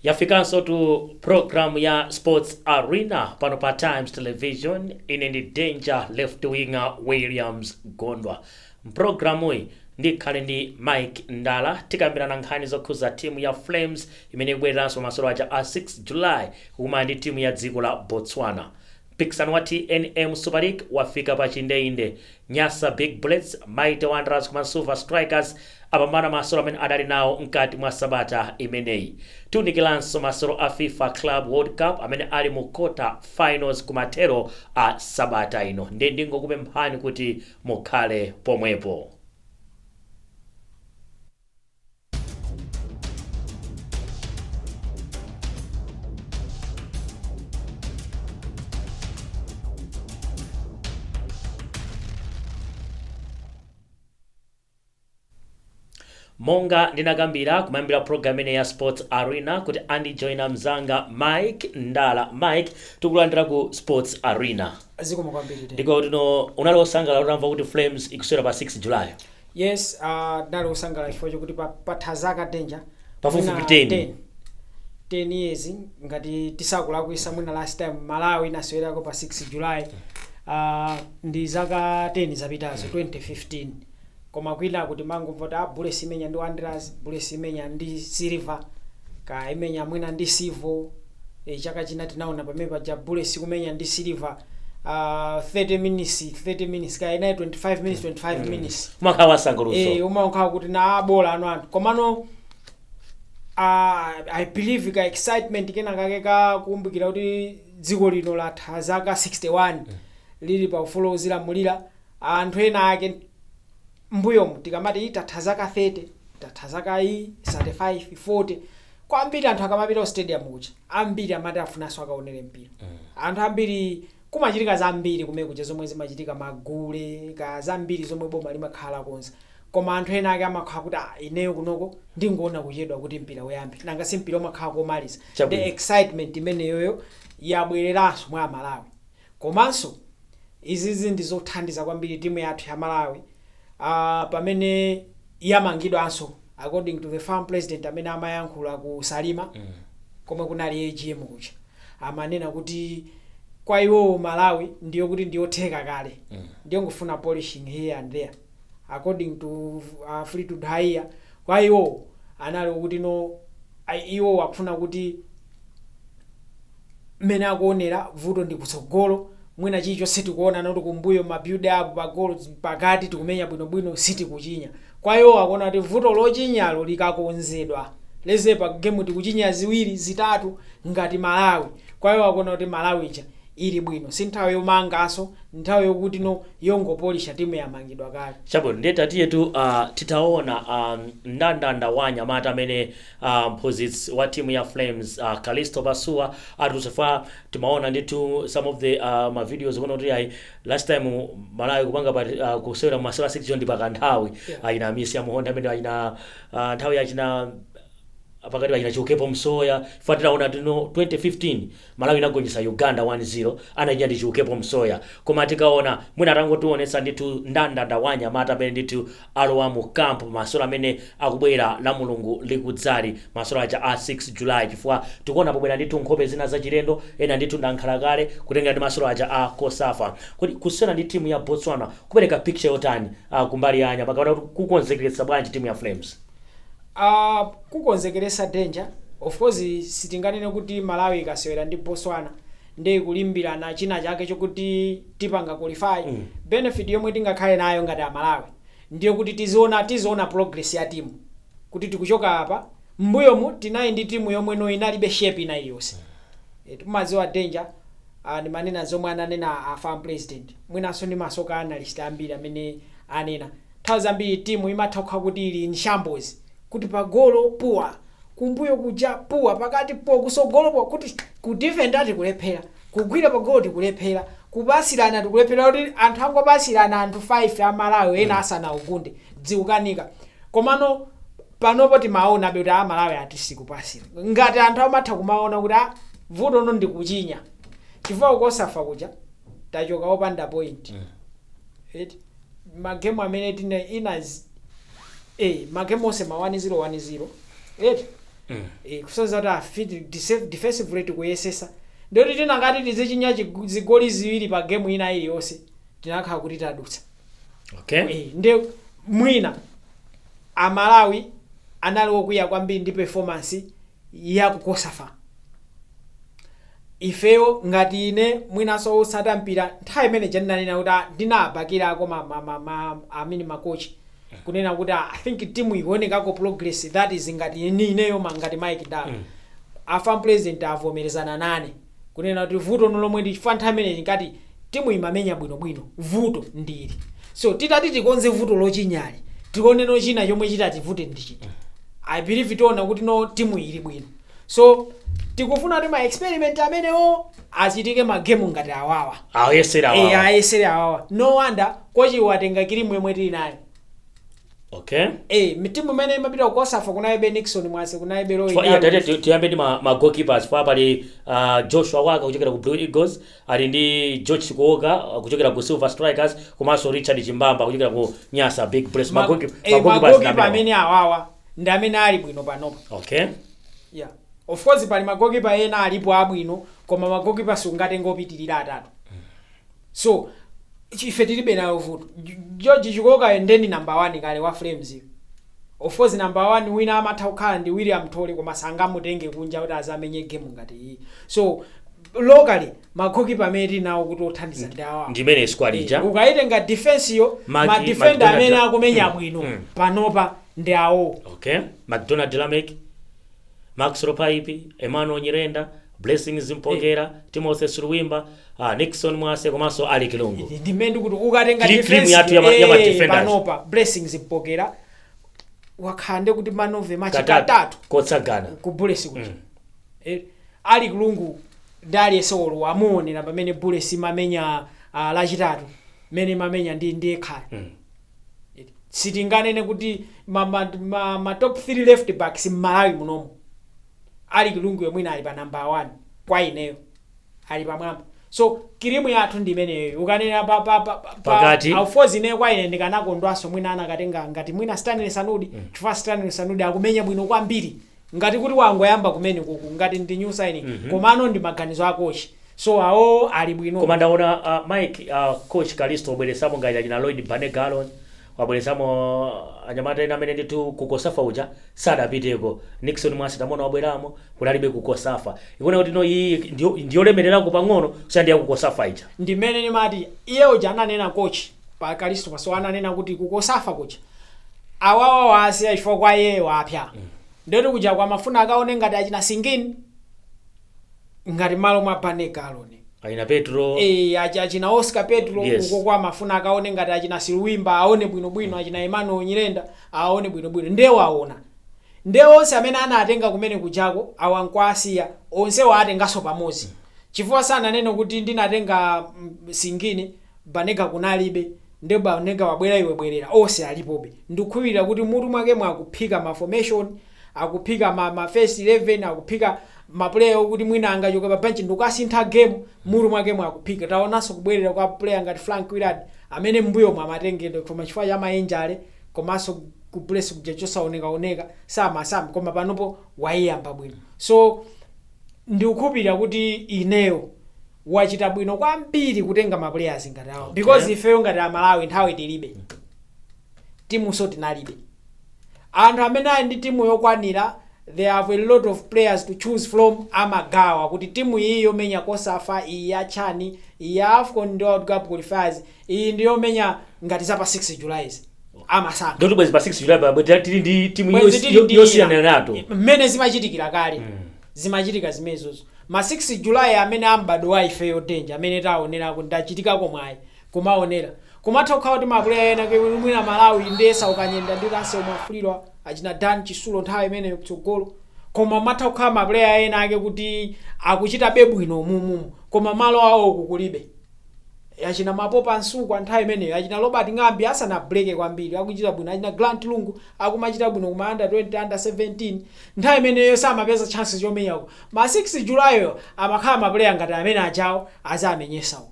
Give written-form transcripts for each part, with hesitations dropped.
Yafikanso tu program ya Sports Arena pano pa Times Television. Ine ndi Danger Left Winger Williams Gondwa. Mpulogalamuyi ndikhale ndi Mike Ndala, tikambirana nkhani zokhuza timu ya Flames imene ikubwereranso masewero aja a 6 July kukumana ndi timu ya dziko la Botswana. Mpikisano wa TNM Super League wafika pa chindeinde. Nyasa Big Bullets, Mighty Wanderers komanso Silver Strikers apambana masewero amene adali nawo mkati mwa sabata imeneyi. Tiunikiranso masewero a FIFA Club World Cup amene ali mu quarter finals kumathero a sabata ino. Ndiye ndingokupemphani kuti mukhale pomwepo. Monga ndinakambira kumayambira program imene ya Sports Arena kuti andijoina mzanga Mike Ndala. Mike, tikulandira ku Sports Arena. Zikomo kwambiri. Ndiko tino unali wosangalala utamva kuti Flames ikusewera pa 6 July? Yes, ndinali wosangalala chifukwa chokuti patha zaka, Danger, pafupifupi mwina 10. 10 years ngati tisakulakwisa. Mwina last time Malawi inasewerako pa 6 July ndi zaka 10 zapitazo, 2015. Koma kwina kuti mangomva kuti Bullets imenya ndi Wanderers, Bullets imenya ndi Silver, ka imenya mwina ndi Civo. Chaka china tinaona pamene paja Bullets kumenya ndi Silver, 30 minutes, 30 minutes, ka inayi 25 minutes, 25 minutes. Umakhala wasanguluso. Umakhala kuti na bola anu anthu. Komano I believe ka excitement kena kake ka kukumbukira kuti dziko lino latha zaka 61 lili pa ufulu wozilamulira. Anthu ena ake mbuyomu tikamati tatha zaka 30, tatha zaka 35, 40, kwambiri anthu akamapita ku stadium kuja, ambiri amati afunanso akaonere mpira. Anthu ambiri kumachitika zambiri kumene kuja, zomwe zimachitika magule ka zambiri zomwe boma limakhala konza, koma anthu ena ake amakhala kuti, ah, ineyo kunoko ndingoona kuchedwa kuti mpira uyambe, nanga si mpira umakhala komaliza. Chabwino. The excitement imeneyoyo yabwereranso mwa Amalawi. Komanso izizi ndi zothandiza kwambiri timu yathu ya Malawi pamene yamangidwanso, according to the FAM president amene amayankhula ku Salima komwe kunali AGM kuja, amanena kuti kwa iwowo Malawi ndiyo kuti ndiyotheka kale, ndiyo ngofuna polishing here and there. According to Fleetwood Haiya, kwa iwowo anali kuti no, iwowo akufuna kuti mmene akuonera vuto ndi kutsogolo. Mwina chilichonse tikuona noti kumbuyo, ma build up, pa goal, pakati tikumenya bwinobwino, sitikuchinya. Kwa iwo akuona kuti vuto lochinyalo likakonzedwa, leze pa game tikuchinya ziwiri, zitatu ngati Malawi, kwa iwo akuona kuti Malawi ija ili bwino. Si nthawi yomanganso, nthawi yokuti no, yongopolisha, timu yamangidwa kale. Chabwino, ndiye tatiyetu titaona mndandanda wa anyamata amene mphunzitsi wa timu ya Flames Kalisto Pasuwa atulutsa, timaona ndithu some of the ma videos kuona kuti ayi, last time Malawi kupanga pa kusewera masewera 6 ndi pakanthawi ayina Misia Muhonda amene ayina nthawi yachina pakati pachina Chiukepo Msoya. Fa tinaona tino 2015 Malawi inagonjetsa Uganda 1-0, anachinya ndi Chiukepo Msoya. Koma tikaona mwina atangotionetsa ndithu ndandanda wa anyamata amene ndithu alowa mu camp masewero amene akubwera la Mulungu likudzali, masewero aja a 6 July, chifukwa tikuona pobwera ndithu nkhope zina zachilendo, ena ndithu ndankhala kale kutengera ndi masewero aja a COSAFA. Kuti kusewera ndi timu ya Botswana kupereka picture yotani kumbali ya anyamata, kapena kuti kukonzekeretsa bwanji timu ya Flames? Kukonzekeresa, Danger, of course sitinganene kuti Malawi ikasewera ndi Botswana ndi kulimbirana china chake chokuti tipanga qualify. Benefit yomwe tingakhale nayo ngati Amalawi ndiye kuti tiziona progress ya timu, kuti tikuchoka apa. Mbuyomu tinali ndi timu yomwe no inalibe shape ina iliyonse. Timadziwa, Danger, ndimanena zomwe ananena a FAM president, mwinanso ndi ma soccer analyst ambiri amene anena nthawi zambiri, timu imatha kukhala kuti ili in shambles, kuti pagolo poor, kumbuyo kuja poor, pakati poor, kusogolo poor, kuti ku defenda tikulephera, kugwira pagolo tikulephera, kupasirana tikulephera, kuti anthu angopasirana anthu 5 a Malawi ena asanaugunde dzikukanika. Komano panopo timaonabe kuti a Malawi atisikupasira ngati anthu amatha kumaona kuti a vuto no ndikuchinya, chifukwa kuCOSAFA kuja tachoka opanda point. Eti magemu amene tina ina magemu onse ma 1-0 1-0, eti. Kusonyeza kuti afiti defensive rate kuyesesa, ndoti tinangati tizichinya zigoli ziwiri pa game ina iliyonse, tinakhala kuti tadutsa. Nde mwina Amalawi anali okwiya kwambiri ndi performance ya ku COSAFA. Ifeyo ngati ine mwinanso osata mpira, nthawi imene ndinanena kuti ndinabakirako amene makochi kunena kuti I think team ikuonekako progress, that is ngati ni ineyo ngati Mike Dala. A FAM president avomerezana nane kunena kuti vuto lomwe ndi chifukwa nthawi imene ngati timu imamenya bwinobwino, vuto ndili. So titati tikonze vuto lochinyali, tione china chomwe chitativute ndichiti. I believe tiona kuti no, timu ili bwino. So tikufuna kuti ma experiment amenewo achitike magemu ngati awawa. Ayesera awawa. Ayesere awawa. No wonder kochi watenga cream yomwe tili nayo. Timu imene imapita ku COSAFA kunalibe Nixon Mwase, kunalibe Roy Chifukwa iya Darwin. tate tiyambe ndi ma goalkeepers, fa pali Joshua Waka kuchokera ku Blue Eagles, ali ndi George Chikooka kuchokera ku Silver Strikers, komanso Richard Chimbamba kuchokera ku Nyasa Big Bullets. Ma goalkeepers magoalkeeper ndi amenewa. Amene awawa ndi amene ali bwino panopa. Yeah, of course pali magoalkeeper ena alipo abwino, koma magoalkeeper sungatenga opitirira atatu, so ife tilibe nayo vuto. George Chikooka ndeni number 1 kale wa Flames. Of course number 1 wina amatha kukhala ndi William Tole, koma sangamutenge kunja kuti azamenye game ngati iyi. So locally magoalkeeper amene tili nawo kuti othandiza ndi awawa. Ndimene squad ija. Ukayitenga defense yo, ma defender amene akumenya bwino panopa ndi awo. Okay, McDonald Lamek, Maxwell Paipi, Emmanuel Nyirenda, Blessings Mpokera, Timothy Suluwimba, Nixon Mwase komanso Ali Kilungu. Ndimene ndikuti ukatenga Cream defense yathu ya ma defenders. Panopa Blessings Mpokera wakhala ndi kuti man of the match katatu katatu kotsagana ku Bullets kuja. Ali Kulungu ndi aliyense olo amuonera pamene Bullets imamenya lachitatu, mene imamenya ndi Ekhaya. Sitinganene kuti ma top 3 left backs m'Malawi munomu, Ali Kulungu yomwina ali pa number 1 kwa ineyo, ali pamwamba. So cream yathu ndi imeneyo. Ukanena pa Pakati. Of course ineyo kwa ine ndikanakondwanso mwina anakatenga ngati mwina Stanley Sanudi, chifukwa Stanley Sanudi akumenya bwino kwambiri ngati kuti wangoyamba kumene kuku ngati ndi new signing. Komano ndi maganizo a coach, so awo ali bwino. Koma ndaona Mike, coach Kalisto wabweresamo ngati achina Lloyd Banegalon, wabweresamo anyamata ena amene ndithu ku COSAFA uja sadapiteko. Nixon Mwasi tamona wabweramo, kunalibe ku COSAFA. Ikuona kuti no, iyi ndiyolemererako pang'ono kusiyana ndi ya ku COSAFA ija. Ndimene nimati iye uja ananena coach pa Kalisto Paso, ananena kuti ku COSAFA kuja awawa wasiya chifukwa kwa iye wapya. Ndeti kuja kwamafuna akaone ngati achina Singini ngati malo mwa Banegaloni, achina Petro. Achina Oscar Petro. Uko kwa amafuna akaone ngati achina Siluwimba, aone bwinobwino achina Emmanuel Nyirenda, aone bwinobwino. Ndiye waona, ndiye onse amene anatenga kumene kujako awankwasiya onse waatenganso pamodzi, chifukwa sananene kuti ndinatenga Singini, Banega kunalibe, ndiye Banega wabwera, iwe bwerera. Onse alipobe. Ndikukhulupirira kuti mutu mwake mwakuphika ma formation, akuphika ma first 11, akuphika ma player okuti mwina angachoke pa bench ndikukasintha game. Mutu mwake mwakuphika. Taonanso kubwerera kwa player ngati Frank Willard amene mbuyo mwamatengedwa, koma chifukwa cha ma injury komanso ku Bullets kuja chosaonekaoneka samasama, koma panopo waiyamba bwino. So ndikukhulupirira kuti ineyo wachita bwino kwambiri kutenga ma players ngati awo, because ifeyo ngati Amalawi nthawi tilibe, timuso tinalibe. Anthu amene ali ndi timu yokwanira, they have a lot of players to choose from, amagawa kuti timu iyi yomenya COSAFA, iyi yachani, iyi ya AFCON ndi World Cup qualifiers, iyi ndi yomenya ngati za pa 6 July, amasankha. Ndoti bwezi pa 6 July pa tili ndi timu Bwezi tili ndi yosiyana ina. nato. Mmene zimachitikira kale, zimachitika zimenezozo ma 6 July amene ambado wa ifeyo danger amene taonerako, ndachitikako mwayi kumaonera, kumatha kukhala kuti mapuleya ena ke mwina Malawi ndesa ukanyenda ndi Russell Mwafulirwa, achina Dan Chisulo nthawi imeneyo kutsogolo, koma matha kukhala mapuleya ena ake kuti akuchita be bwino mumumu, koma malo awo kukulibe. Achina Mapopa Nsukwa nthawi imeneyo, achina Robert Ng'ambi asanabreke kwambiri, akuchita bwino, achina Grant Lungu akumachita bwino kuma under 20, under 17, nthawi imeneyo samapeza chances yomenyako. Ma 6 Julayo amakhala mapuleya ngati amene ajawo azamenyesawo,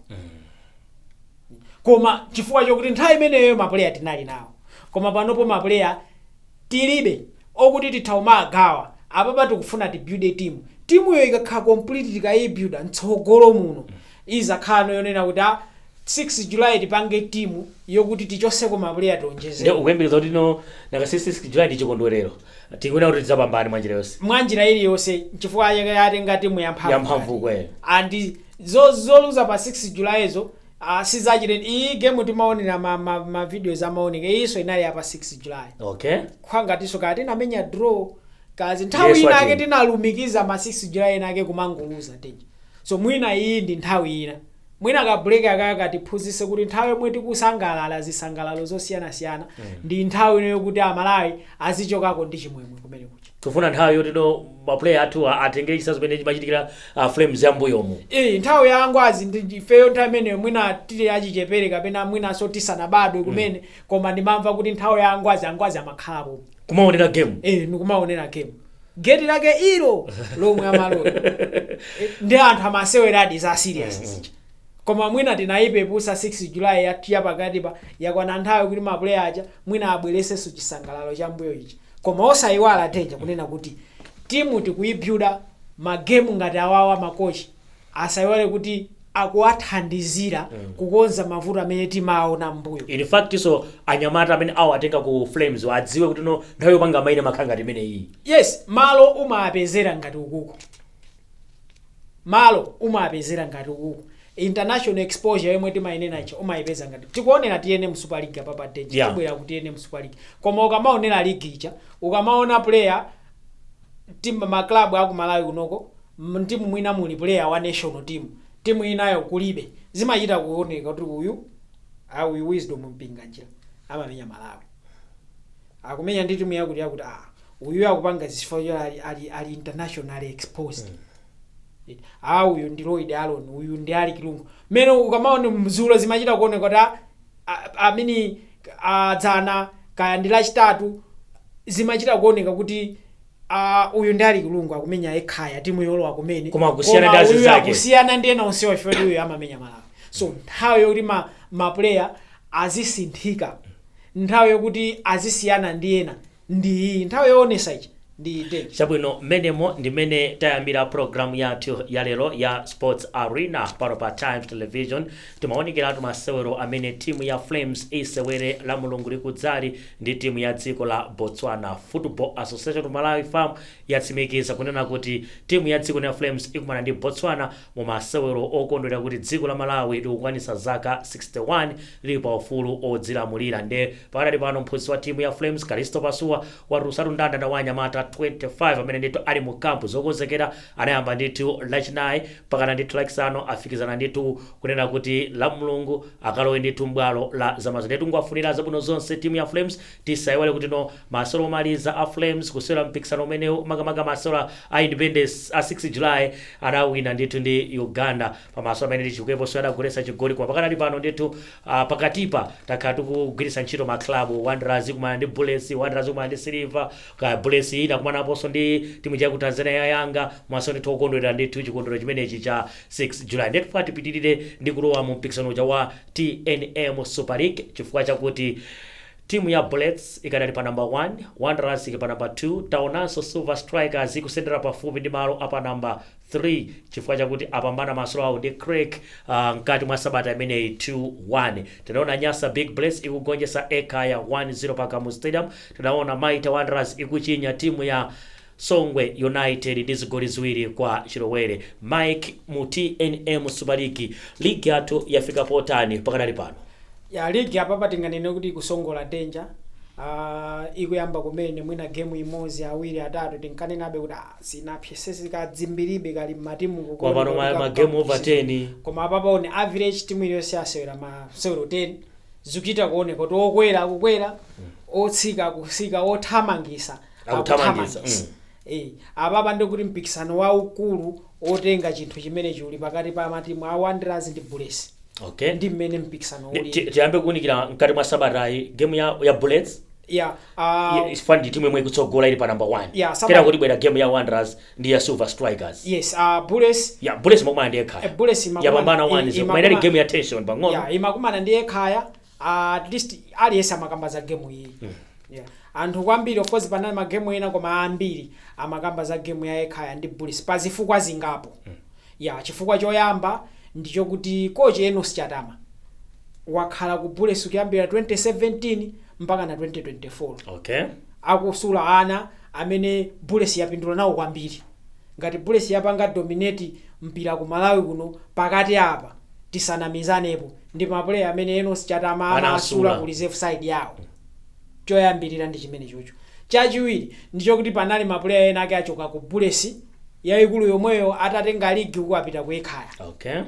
koma chifukwa chokuti nthawi imeneyo mapuleya tinali nawo, koma panopo mapuleya tilibe okuti titha kumagawa. Apapa tikufuna tibuilde team. Timuyo ikakhala complete, tikayibuilda mtsogolo muno, izakhala yonena kuti 6 July tipange timu yokuti tichoseko maplayer, tionjezere. Nde ukuyembekeza kuti no naka 6 July ndi chikondwerero, tikuona kuti tidzapambane mwanjira yonse? Mwanjira iliyonse, nchifukwa chake yatenga timu yamphamvu. Yamphamvu kwe. And zoluza pa 6 July zo sizachite. Iyi game timaonera ma videos amaoneka, iyinso inali ya pa 6 July. Khwangatinso kaya tinamenya draw kazi nthawi Yes, inake Wati. tinalumikiza ma 6 July inake kumangoluza tenja. So mwina iyi ndi nthawi ina, mwina ka break akaya katiphunzitse kuti nthawi yomwe tikusangalala zisangalalo zosiyanasiyana ndi nthawi ino yokuti Amalawi azichokako ndi chimwemwe kumene kucha. Kufuna nthawi yoti no maplayer athu atengere chisazo pamene chimachitikira Flames yambuyomu. Eh, nthawi ya Angwazi ndi ifeyo. Nthawi imeneyo mwina tili achichepere kapena mwinanso tisanabadwe kumene, koma ndimamva kuti nthawi ya Angwazi, Angwazi amakhalapo kumaonera game. Eh, ndikumaonera game, geti lake ilo lomwe amalola. Ndi anthu amaseweradi za serious zija, koma mwina tinayipepusa 6 July yathu pakati pa. Yakwana nthawi kuti maplayer aja mwina abweresenso chisangalalo cha mbuyo ichi. Koma osayiwala tenja kunena kuti timu tikuyibuilda. Magemu ngati awawa, makochi asayiwale kuti akuwathandizira kukonza mavuto amene timaona mbuyo. In fact, so anyamata amene awatenga ku Flames adziwe kuti no nthawi yopanga maina makhala ngati imene iyi. Yes, malo umapezera ngati ukuku, malo umapezera ngati ukuku. International exposure yomwe timayinena icho umayipeza ngati tikuonera TNM Super League apa pa Danger. Tibwera ku TNM Super League, koma ukamaonera league ija, ukamaona player team, maclub aku Malawi kunoko, timu mwina muli player wa national team, timu inayo kulibe, zimachita kuoneka kuti uyu uyu Wisdom Mpinganjira amamenya Malawi, akumenya ndi timu yakuti yakuti, uyu akupanga zifukwa choti ali internationally exposed. Uyu ndi Lloyd Aaron, uyu ndi Ali Kilungu. Mmene ukamaona mzulo zimachita kuoneka kuti amini adzana kaya ndi Lachitatu, zimachita kuoneka kuti uyu ndi Ali Kilungu akumenya Ekhaya, timu yolowa kumene. Koma akusiyana ndi Koma uyu azinzake. akusiyana ndi ena onsewa chifukwa kuti uyu amamenya Malawi. So nthawi yokuti ma player azisinthika, nthawi yokuti azisiyana ndi ena ndi iyi, nthawi yoonesa ichi ndi ite. Chabwino, mmenemo ndimene tayambira programu yathu ya lero ya Sports Arena pano pa Times Television. Timaonekeratu masewero amene timu ya Flames isewere la Mulungu likudzali ndi timu ya dziko la Botswana. Football Association of Malawi, FAM, yatsimikiza kunena kuti timu ya dziko ya Flames ikumana ndi Botswana mu masewero okondwera kuti dziko la Malawi likukwanisa zaka 61 lili pa ufulu odzilamulira. Nde pakadali pano mphunzitsi wa timu ya Flames, Kalisto Pasuwa, watulutsatu ndandanda wa anyamata 25 amene ndithu ali mu kampu zokonzekera. Anayamba ndithu Lachinayi pakana ndithu Lachisanu, afikizana ndithu kunena kuti la Mulungu akalowe ndithu m'bwalo la zamazo. Ndithu nguwafunira zabwino zonse timu ya Flames. Tisayiwale kuti no masewero omaliza a Flames kusewera mpikisano umenewu, makamaka masewero a Independence a 6 July, adawina ndithu ndi Uganda pamaso amene ndi Chiukepo adagoletsa chigoli. Koma pakadali pano ndithu pakatipa takhala tikugwiritsa ntchito maclub, Wanderers kumana ndi Bullets, Wanderers kumana ndi Silver, ka Bullets ina kumanaponso ndi timu ya ku Tanzania ya Yanga, maso ndithu okondwerera ndithu chikondwerero chimenechi cha 6 July. Ndithu tipitirire ndi kulowa mu mpikisano uja wa TNM Super League, chifukwa chakuti timu ya Bullets ikadali pa number 1, Wanderers ili pa number 2. Taonanso Silver Strikers ikusendera pafupi ndi malo apa number 3 chifukwa chakuti apambana masewero awo ndi Creck mkati mwa sabata imeneyi 2-1. Tinaona Nyasa Big Bullets ikugonjetsa Ekhaya 1-0 pa Kamuzu Stadium. Tinaona Mighty Wanderers ikuchinya timu ya Songwe United ndi zigoli 2 kwa chilowere. Mike, mu TNM Super League, ligi yathu yafika potani pakadali pano? Ya, ligi apapa tinganene kuti ikusongola danger. Ikuyamba kumene, mwina game imodzi, awiri, atatu, tinkanenabe kuti sinapyesese kadzimbiribe kali mmatimu. Koma pano ma game over 10. Koma apapa on average timu iliyonse yasewera masewero 10, zikuchita kuoneka kuti okwera akukwera, otsika akusika, othamangisa akuthamangisa. Akuthamangisa. Eh, apapa ndikuti mpikisano waukulu otenga chinthu chimene chili pakati pa matimu a Wanderers ndi Bullets. Ndi mmene mpikisano uli. Tiyambe kuwunikira mkati mwa sabatayi game ya Bullets. Ya. Ifani ndi timu imwe ikutsogola, ili pa number 1. Yeah, Kena kuti bwera game ya Wanderers ndi ya Silver Strikers. Yes, Bullets. Ya Bullets makumana ndi Ekhaya. Bullets yapambana 1-0, koma inali game ya tension pang'ono. Ya, imakumana ndi Ekhaya. At least aliyense amakamba za game iyi. Yeah. Anthu kwambiri, of course panali magemu ena, koma ambiri amakamba za gemu ya Ekhaya ndi Bullets pa zifukwa zingapo. Ya, chifukwa choyamba ndichokuti coach Enos Chatama wakhala ku Bullets kuyambira 2017 mpaka na 2024, akusula ana amene Bullets yapindula nawo kwambiri. Ngati Bullets yapanga dominate mpira ku Malawi kuno pakati apa, tisanamizanepo, ndi mapuleya amene Enos Chatama Anasula. Amasula ku reserve side yawo. Choyambirira ndi chimene chocho. Chachiwiri ndichokuti panali mapuleya ena ake achoka ku Bullets yayikulu yomweyo, atatenga ligi uku apita ku Ekhaya.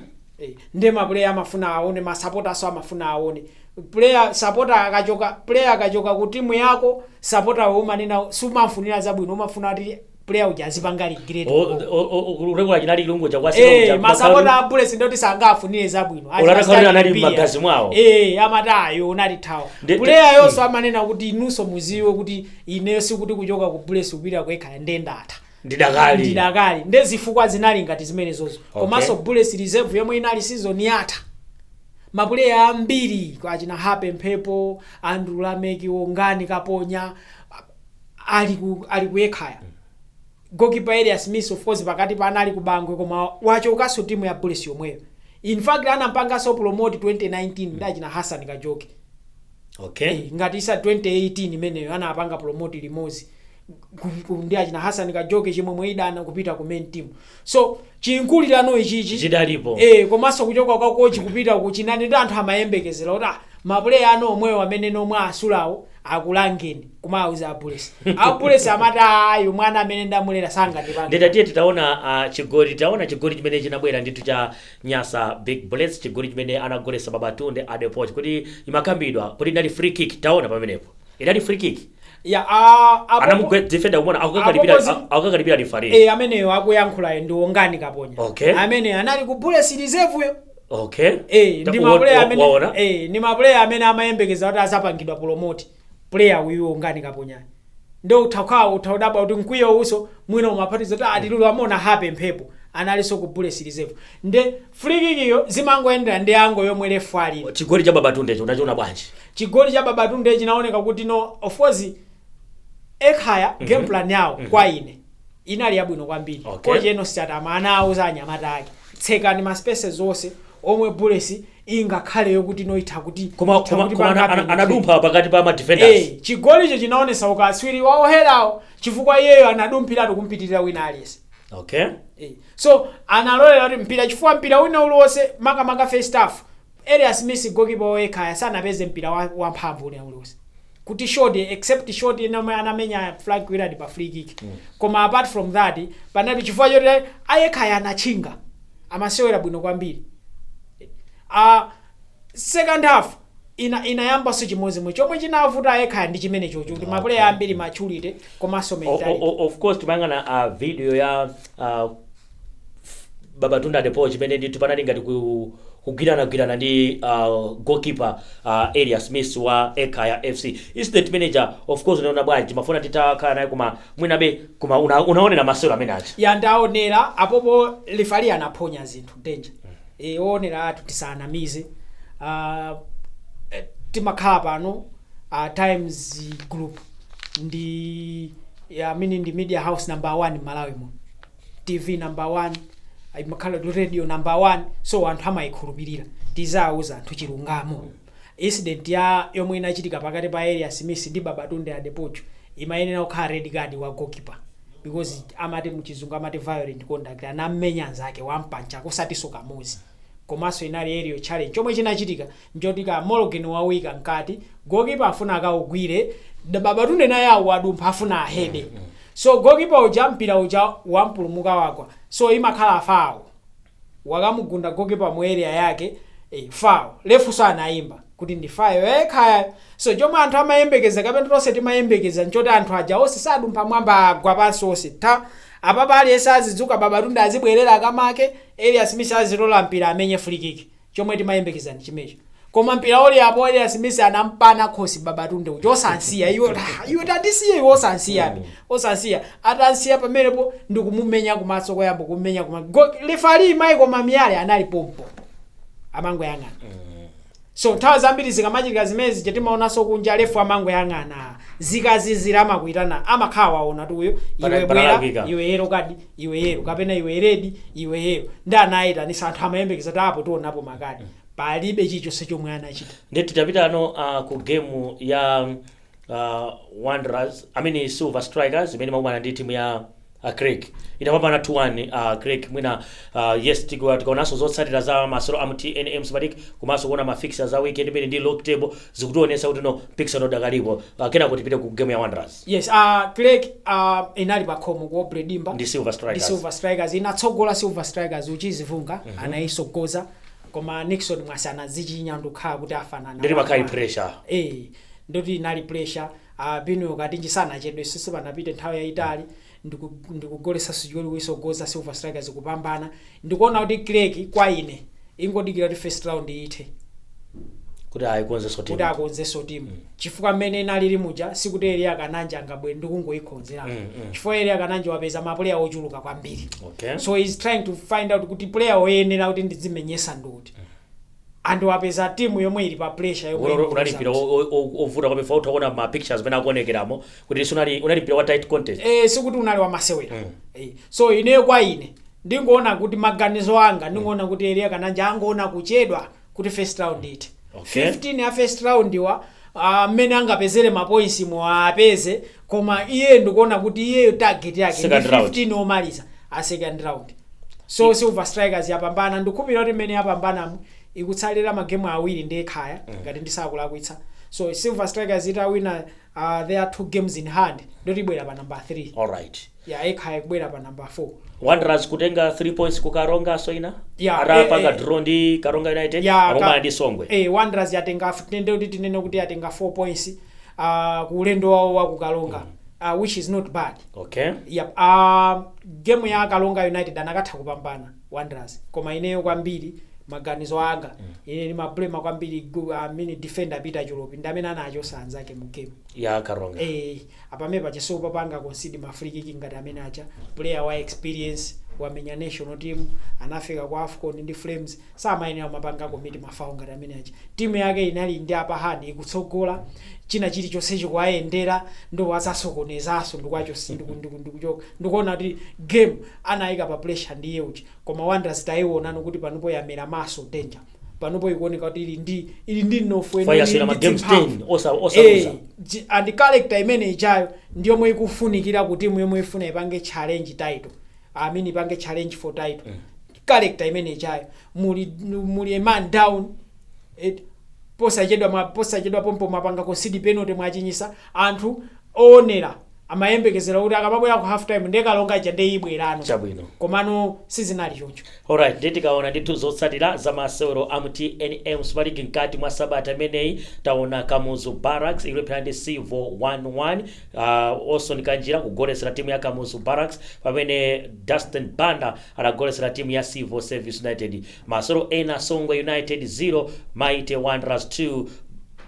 Ndi mapuleya amafuna aone, masapotaso amafuna aone player. Supporter akachoka, player akachoka ku timu yako, supporter umanena sumafunira zabwino, umafuna kuti player uja azipanga regret. Ulekola chinali chilungo Masapota a Bullets ndoti sangafunire zabwino. Ulataka anali m'magazi mwawo. Amati ayo unatithawa. Player yonso amanena kuti inunso muziwe kuti ineyo sikuti kuchoka ku Bullets kupita ku Ekhaya ndendatha. Ndidakali. Ndidakali. Nde zifukwa zinali ngati zimenezozo. Komanso Bullets reserve yomwe inali season yatha, mapuleya ambiri achina Hape Mphepo, Andrew Lameki, Wongani Kaponya ali ku Ekhaya. Goalkeeper Elias Smith, of course pakati panali ku Bangwe, koma wachokanso timu ya Bullets yomweyo. In fact anampanganso promote 2019 ndachina Hassan Kajoke. Ngati isa 2018 imeneyo anapanga promote limodzi ndi achina Hassan Kajoke, chimwemwe idana, kupita ku main team. So chinkulirano ichichi chidalipo. Komanso kuchoka kwa coach kupita ku chinani, ndi anthu amayembekezera kuti mapuleya ano omwewo amene nomwe asulawo akulangeni, kumawuza a Bullets. A Bullets amati ayo mwana amene ndamulera sangandipange. Nditatiye titaona chigoli, taona chigoli chimene chinabwera ndithu cha Nyasa Big Bullets, chigoli chimene anagolesa Babatunde Adepoch, kuti imakambidwa kuti inali free kick. Taona pamenepo, inali free kick. Ya, Anamugwe defender kumona akukakalipira. Akukakalipira referee. Ameneyo akuyankhulayo ndi Wongani Kaponya. Amene anali ku Bullets reserve yo. Ndi mapuleya amene Waona? Ndi mapuleya amene amayembekeza kuti azapangidwa promote, player uyu Wongani Kaponya. Ndo uthakhawo uthaudabwa kuti mkwiyo uso mwina umaphatiza kuti atilulu amona Hape Mphepo analinso ku Bullets reserve. Nde free kick iyo zimangoyendera ndi ango yomwe ref alili. Chigoli cha Babatunde icho unachiona bwanji? Chigoli cha Babatunde chinaoneka kuti no, of course Ekhaya game plan yawo kwa ine inali yabwino kwambiri. Coach Enos Chatama anawuza anyamata ake, tsekani ma spaces onse omwe Bullets ingakhale yokuti noitha kuti Koma itha koma kuti koma panga penetrate. anadumpha pakati pa ma defenders. Chigolicho chinaonesa ukatswiri wawoherawo, chifukwa iyeyo anadumphiratu kumpitirira wina aliyense. So analolera kuti mpira, chifukwa mpira wina uliwonse, makamaka first half, Elias Smith goalkeeper wekhaya sanapeze mpira wamphamvu wina uliwonse kuti shot, except shot inomwe anamenya Frank Willard pa free kick. Koma apart from that panali chifukwa choti ayekhaya anachinga, amasewera bwino kwambiri. Second half inayambanso chimodzimodzi. Chomwe chinavuta ayekhaya ndi chimene chocho, kuti mapuleya ambiri maturity komanso mentality. Of course timayang'ana video ya Babatunde Adepoch chimene ndithu panali ngati kugwiranagwirana ndi goalkeeper Elias Smith wa Ekhaya FC. Incident manager, of course unaona bwanji? Timafuna titakhala naye, koma mwinabe, koma unaonera masewero amene aja? Ya, ndaonera. Apopo referee anaphonya zinthu, danger. Oonera athu, tisanamize, timakhala pano, Times Group ndi amene ndi media house number one Malawi muno, TV number one, imakhala radio number one, so anthu amayikhulupirira. Tizawuza anthu chilungamo. Incident ya yomwe inachitika pakati pa Elias Smith ndi Babatunde Adepoju imayenera kukhala red card wa goalkeeper, because amati muchizungu amati violent conduct, anammenya anzake, wampancha kusatinso kamuzi. Komanso inali aerial challenge. Chomwe chinachitika njoti ka Morgan wawika mkati, goalkeeper afuna akaugwire, Babatunde naye awadumpha afuna ahede, so goalkeeper uja mpira uja wampulumuka, wagwa, so imakhala foul. Wakamugunda goalkeeper mu area yake, foul. Refu anayimba kuti ndi foul yekhaya. So chomwe anthu amayembekeza, kapena tonse timayembekeza, nchoti anthu aja onse sadumpha mwamba, agwa pansi onse ta apapa, aliyense azidzuka, Babatunde azibwerera akamake, Elias Smith azitola mpira amenye free kick. Chomwe timayembekeza ndi chimecho. Koma mpira uli apo, Elias Smith anampana khosi Babatunde uja, osansiya iwe, iwe tandisiye iwe, osansiyabe, osansiya. Atansiya pamenepo ndikumumenya kumaso koyamba, kumumenya kuma. Referee Michael Mamiyale anali pompo amangoyang'ana. So nthawi zambiri zikamachitika zimezi, timaonanso kunja ref amangoyang'ana, zikazizira amakuitana, amakhala waona tu uyo, iwe bwera. Panalakwika. Iwe yellow card, iwe yellow, kapena iwe red, iwe yellow, ndi anayitanisa anthu amayembekeza kuti apo tionapo makadi. Palibe chilichonse chomwe anachita. Ndi titapitano ku game ya Wanderers, I mean Silver Strikers, imene makumana ndi timu ya Creck, itapambana 2-1. Creck mwina, yes, tikaonanso zotsatira za masewero a mu TNM Super League komanso kuona ma fixtures za weekend imene ndi log table zikutionetsa kuti no, mpikisano udakalipo. Kenako tipite ku game ya Wanderers. Yes, Creck inali pakhomo ku Aubrey Dimba ndi Silver ndi Strikers. Silver Strikers inatsogola. Silver Strikers, Uchizivunga anayisogoza, koma Nixon Mwasi anazichinya ndikukhala kuti afanana. Ndiri makhali pressure. Eh, ndoti inali pressure. Bino Katinji sanachedwe, sisi panapite nthawi yayitali ndikugolesa chigoli kuisogoza Silver Strikers kupambana. Ndikuona kuti Creck kwa ine ingodikira kuti first round ithe kuti ayikonzenso kuti timu. Akonzenso timu, chifukwa mmene inalili muja sikuti Elia Kananja angabwere ndikungoyikonzera, chifukwa Elia Kananja wapeza ma player ochuluka kwambiri. So he's trying to find out kuti player woyenera kuti ndidzimenyesa nduti, and wapeza timu yomwe ili pa pressure yomwe Unali mpira ovuta kwambiri, utaona ma pictures amene akuonekeramo kuti unali mpira wa tight contest. Eh, sikuti unali wamasewera. Eh, so ineyo kwa ine ndingoona kuti maganizo anga, ndingoona kuti Elia Kananja angoona kuchedwa kuti first round ite. 15 ya first round wa mmene angapezere ma points muapeze, koma iye ndikuona kuti iyeyo target yake ndi Second round. 15 omaliza a second round. So Silver Strikers yapambana, ndikukhulupirira kuti mmene yapambanamo ikutsalira magemu awiri ndi Ekhaya, ngati ndisakulakwitsa. So Silver Strikers itawina their two games in hand, ndoti ibwera pa number 3. Alright. Ya, Ekhaya ikubwera pa number 4. Wanderers kutenga 3 points ku Karonga, so ina Yeah, atapanga eh. draw ndi Karonga United, Ya, akumana ndi Songwe. Eh, Wanderers yatenga, tende kuti tinene kuti yatenga 4 points ku ulendo wawo wa ku Karonga, which is not bad. Yep. Game ya Karonga United anakatha kupambana Wanderers, koma ineyo kwambiri maganizo anga, ine ndimablema kwambiri mini defender Peter Cholopi, ndi amene anachosa anzake mu game. Ya Karonga. Eh, apamene pacheso papanga concede ma free kick ngati amene acha, player wa experience, wamenya national team, anafika ku AFCON ndi Flames, samayenera mapanga commit ma foul ngati amene acha. Timu yake inali ndi upper hand, ikutsogola, china chilichonse chikuwayendera, ndo wazasokonezanso ndikwacho ndikuchoka. Ndikuona kuti game anayika pa pressure ndiye uchi, koma Wanderers taionano kuti panopo yamera maso danger, panopo ikuoneka kuti ili ndi mnofu. Fire ili ma ndi games mphamvu. 10 osaluza. Eh, and character imene ichayo ndiyomwe ikufunikira ku timu yomwe ifuna ipange challenge title, I mean ipange challenge for title. Character imene ichayo, muli a man down, posachedwa posachedwa pompo mapanga concede penalty, mwachinyisa. Anthu oonera amayembekezera kuti akamabwera ku half time ndiye Karonga ija ndiye ibwerano. Chabwino. Komano sizinali choncho. Alright, ndiye tikaona ndithu zotsatira za masewero a mu TNM Super League mkati mwa sabata imeneyi, taona Kamuzu Barracks ikulephera ndi Civo 1-1, Olson Kanjira kugolesera timu ya Kamuzu Barracks, pamene Dustin Banda adagolesera timu ya Civil Service United. Masewero ena, Songwe United 0, Mighty Wanderers 2,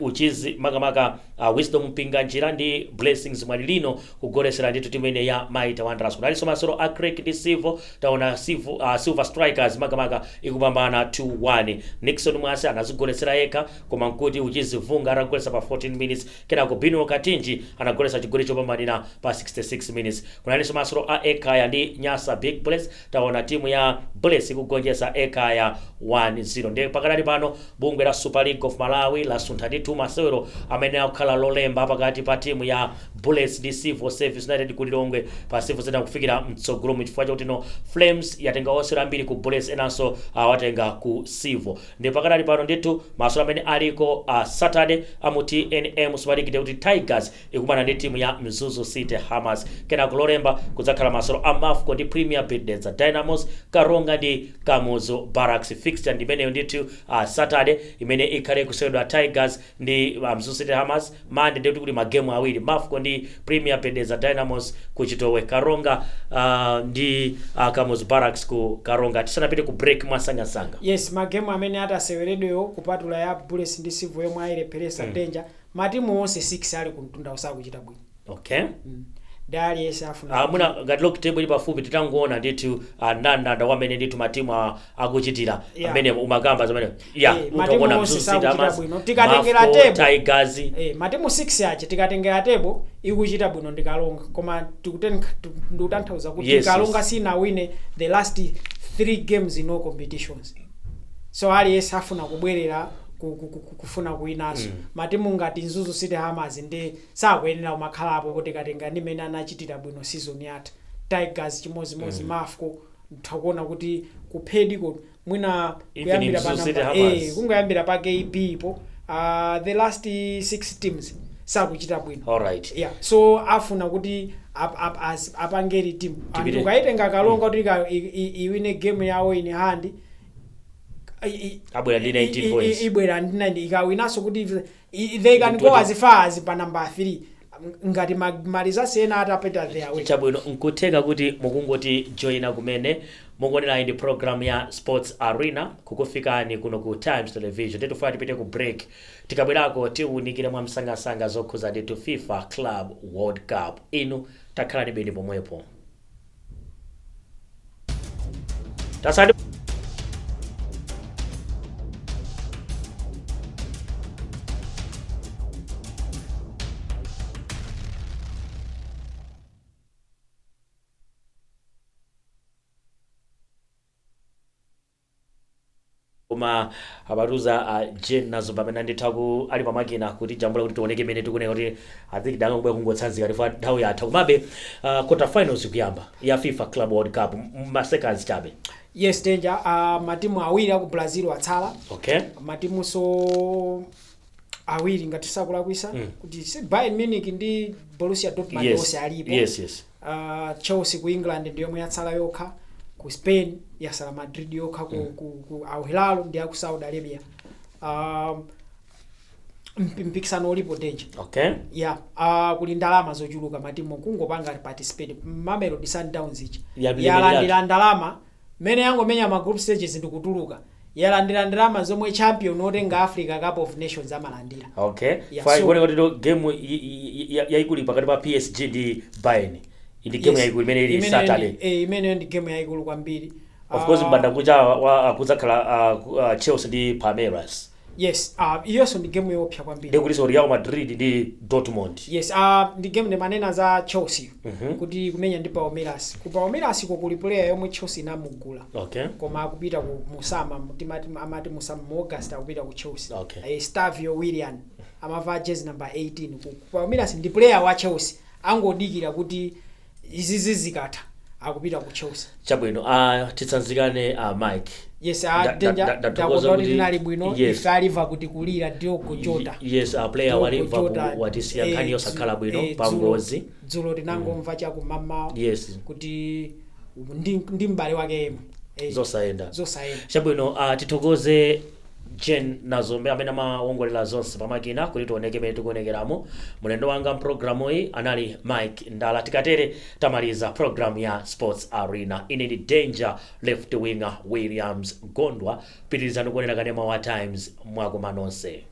uchizi makamaka Wisdom Mpinganjira ndi Blessings Mwalilino kugolesera ndithu timu ine ya Mighty Wanderers. Kunalinso masewero a Creck ndi Civo, taona Silver Strikers makamaka ikupambana 2-1, Nixon Mwase anazigolesera yekha, koma nkuti Uchizi Vunga atagolesa pa 14 minutes, kenako Bino Katinji anagolesa chigoli chopambanira pa 66 minutes. Kunalinso masewero a Ekhaya ndi Nyasa Big Bullets, taona timu ya Bullets ikugonjetsa Ekhaya 1-0. Ndiye pakadali pano bungwe la Super League of Malawi lasuntha ndithu masewero amene akukhala Lolemba pakati pa timu ya Bullets ndi Civil Service United ku Lilongwe pa Civil Center kufikira mtsogolomu, chifukwa chakuti no, Flames yatenga osewera ambiri ku Bullets, enanso watenga ku Civil. Ndi pakadali pano ndithu masewero amene aliko Saturday amu TNM Super League kuti Tigers ikumana ndi timu ya Mzuzu City Hammers. Kenako Lolemba kudzakhala masewero a Mafco ndi Premier Bet Dedza Dynamos, Karonga ndi Kamuzu Barracks. Fixture ndimeneyo ndithu, Saturday imene ikhale kusewedwa Tigers ndi Mzuzu City Hammers. Mande ndikuti kuli magemu awiri, Mafco ndi Premier Bet Dedza Dynamos ku Chitowe, Karonga ndi Kamuzu Barracks ku Karonga. Tisanapite ku break, mwasangasanga. Yes, magemu amene ataseweredweyo, kupatula ya Bullets ndi Civo yomwe ayilepheresa danger, matimu onse 6 ali kumtunda usakuchita bwino. Ndi aliyense afuna Amuna ngati log table ili pafupi, titangoona ndithu ndandanda wamene ndithu matimu akuchitira amene umakamba zamene ya. Eh, matimu utakuona onse Mzuzu City sakuchita Hammers, bwino. Tikatengera Mafco, table. Tigers. Matimu 6 aja, tikatengera table, ikuchita bwino ndi Karonga, koma ndikutanthauza kuti Karonga sinawine the last 3 games in all competitions, so aliyense afuna kubwerera kufuna kuwinanso. Matimu ngati Mzuzu City Hammers ndi sakuyenera kumakhalapo, kuti katenga ndi mmene anachitira bwino season yatha. Tigers chimozimozi, Mafco, takuona kuti kuphediko mwina Even kuyambira pa Mzuzu City number Hammers. Kungoyambira pa KB po, the last 6 teams sakuchita bwino. Alright. Yeah, so afuna kuti apangeri team Tipite. and ukaitenga Karonga kuti iwine game yawo in hand, Abwera ndi 19 points. Ibwera ndi 9, ikawinanso kuti they can go 20. as far as pa number 3 ngati ma results ena atapita their way. Chabwino, nkutheka kuti mukungoti joina kumene, mukuonera ndi program ya Sports Arena kukufikani kuno ku Times Television. Tikufuna tipite ku break, tikabwerako tiwunikire mwamsangasanga zokhuza ndithu FIFA Club World Cup. Inu takhalani beni pomwepo, tasati. Koma abatuza Jane nazo pamene anditha ku ali pamakina kuti jambula kuti tioneke imene tikunena kuti I think danga kubwera kungotsanzika tifa nthawi yatha. Komabe quarter finals kuyamba ya FIFA Club World Cup, ma seconds chabe. Yes, Danger, matimu awiri aku Brazil atsala. Matimuso awiri, ngati sakulakwisa, kuti si Bayern Munich ndi Borussia Dortmund, onse alipo. yes Chelsea ku England ndi yomwe yatsala yokha, ku Spain yasala Madrid yokha, ku Al Hilal ndi aku Saudi Arabia. Mpikisano ulipo, Danger. Yeah, kuli ndalama zochuluka, matimu kungopanga participate. Mamelodi Sundowns ichi yalandira ndalama mmene yangomenya ma group stages ndikutuluka, yalandira ndalama zomwe champion otenga Africa Cup of Nations amalandira. Yeah, fine. Kuoneka kuti game yayikulu pakati pa PSG ndi Bayern, ndi game yayikulu imene ili Saturday. Imeneyo ndi game yayikulu kwambiri. Of course, mbandakucha kudzakhala Chelsea ndi Palmeiras. Yes, iyonso ndi game yoopsa kwambiri. Ndikutinso Real Madrid ndi Dortmund. Yes, ndi game ndimanena za Chelsea kuti kumenya ndi Palmeiras. Ku Palmeiras ko kuli player yomwe Chelsea inamugula, koma akupita ku musama, timati amati musama, mu August akupita ku Chelsea. Estavio Willian amavala jezi number 18 ku Palmeiras, ndi player wa Chelsea, angodikira kuti izizi zikatha akupita ku Chelsea. Chabwino, titsanzikane, Mike. Yes, Ndathokoza ndakonda kuti tinali bwino. Yes. Ife a Liverpool tikulira Diogo Jota. Yes, player wa Diogo Liverpool Jota, watisiya, nkhani yosakhala bwino pa ngozi. Dzulo tinangomva chakumamawa kuti ndi m'bale wake yemwe. Zosayenda. Zosayenda. Chabwino, tithokoze Jen Nazombe amene amawongolera zonse pamakina kuti tioneke imene tikuonekeramo. Mlendo wanga mpulogalamu iyi anali Mike Ndala. Tikatere tamaliza program ya Sports Arena. Ine ndi Danger Left Winger Williams Gondwa. Pitirizani kuonera kanema wa Times. Mwakoma nonse.